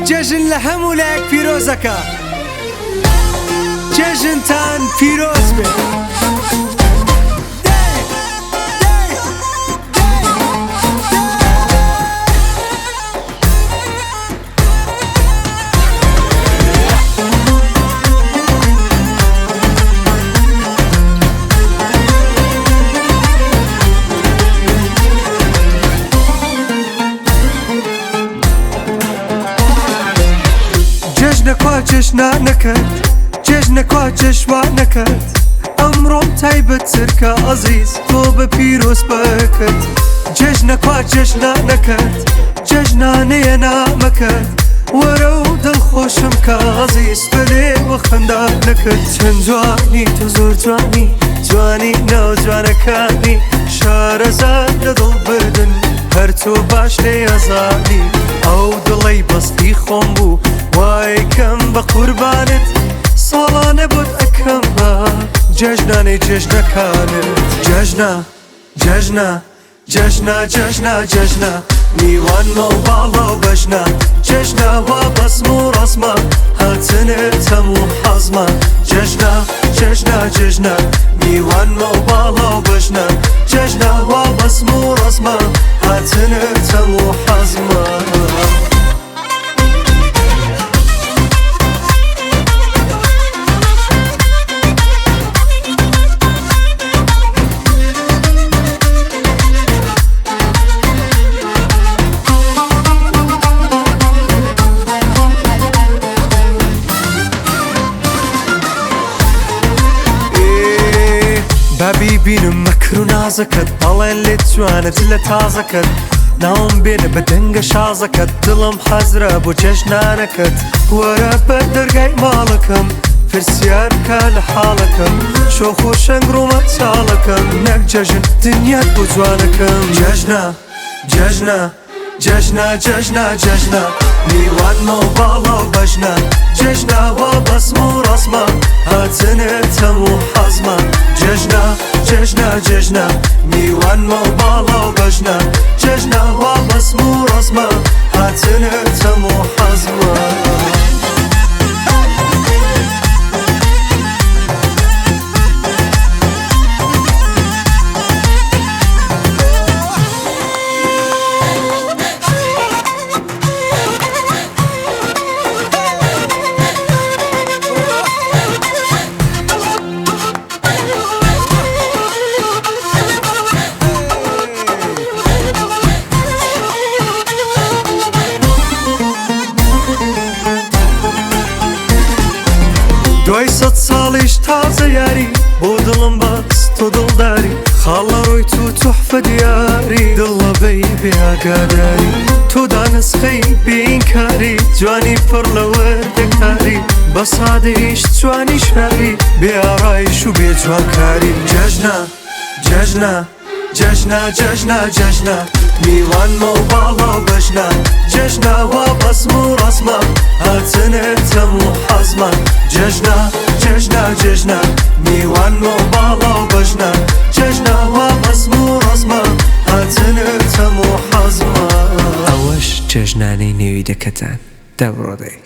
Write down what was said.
جەژن لە هەموو لایەک پیرۆزەکە. جەژنتان پیرۆز بێ. جەژنە کوا جەژنا نەکرد، جەژنە کوا جەژوا نەکرد، ئەمڕۆم تایبەتتر کە ئەزیز تۆ بە پیرۆز بکرد. جەژنە کوا جەژنا نەکرد، جەژنانەیە نامەکرد، وەرە و دڵخۆشم کە ئەزیز تۆ لێوە خەندا نەکرد. چەند جوانی تۆ زۆر جوانی، جوانی ناو جوانەکانی، شارەزار لە دڵ بردن هەر تۆ باش لێ ئەزانی. ئەو دڵەی بەستی خۆم بوو وای کەم بە قوربانت، ساڵانە بۆت ئەکەم بە جەژنانەی جەژنەکانت. جەژنە جەژنە جەژنە جەژنە جەژنە، میوانمە و باڵا و بەژنە، جەژنە وا بەسم و ڕەسمە، هاتنت هەموو حەزمە. جەژنە جەژنە جەژنە، میوانمە و باڵا و بەژنە، جەژنە وا بەسم و ڕەسمە، هاتنت هەموو حەزمە. با بیبینم مەکر و نازەکەت، ئەڵێن لێت جوانە جلە تازەکەت، ناوم بێنە بە دەنگە شازەکەت، دڵم حەزرە بۆ جەژنانەکەت. وەرە بەر دەرگای ماڵەکەم، پرسیار بکە لە حاڵەکەم، شۆخ و شەنگ ڕوومە چاڵەکەم، نەک جەژن دنیات بۆ جوانەکەم. جەژنە جەژنە جەژنە جەژنە جەژنە، میوانمە و باڵا و بەژنە، جەژنە وا بەسم و ڕەسمە، هاتنت هەموو حەزمە. جەژنە جەژنە جەژنە، میوانمە و باڵا و بەژنە، جەژنە وا بەسم و ڕەسمە، هاتنت هەموو حەزمە. دوای 100 ساڵیش تازە یاری، بۆ دڵم بەس تۆ دڵداری، خاڵە ڕۆی تو تحفە دیاری، دڵە بەی بێ ئاگاداری، تۆ دانسخەی بێئینکاری، جوانی پڕ لە وردەکاری، بە سادەیش جوانی شاری، بێ ئارایش و بێ جوانکاری. جەژنە جەژنە جەژنە جەژنە جەژنە، میوانمە و باڵا و بەژنە، جەژنە وا بەسم و ڕەسمە، هاتنت هەموو حەزمە. جەژنە جەژنە جەژنە، میوانمە و باڵا و بەژنە، جەژنە وا بەسم و ڕەسمە، هاتنت هەموو حەزمە. ئەوەش جەژنانەی نێوی دەکەتان دەبڕۆ دەی.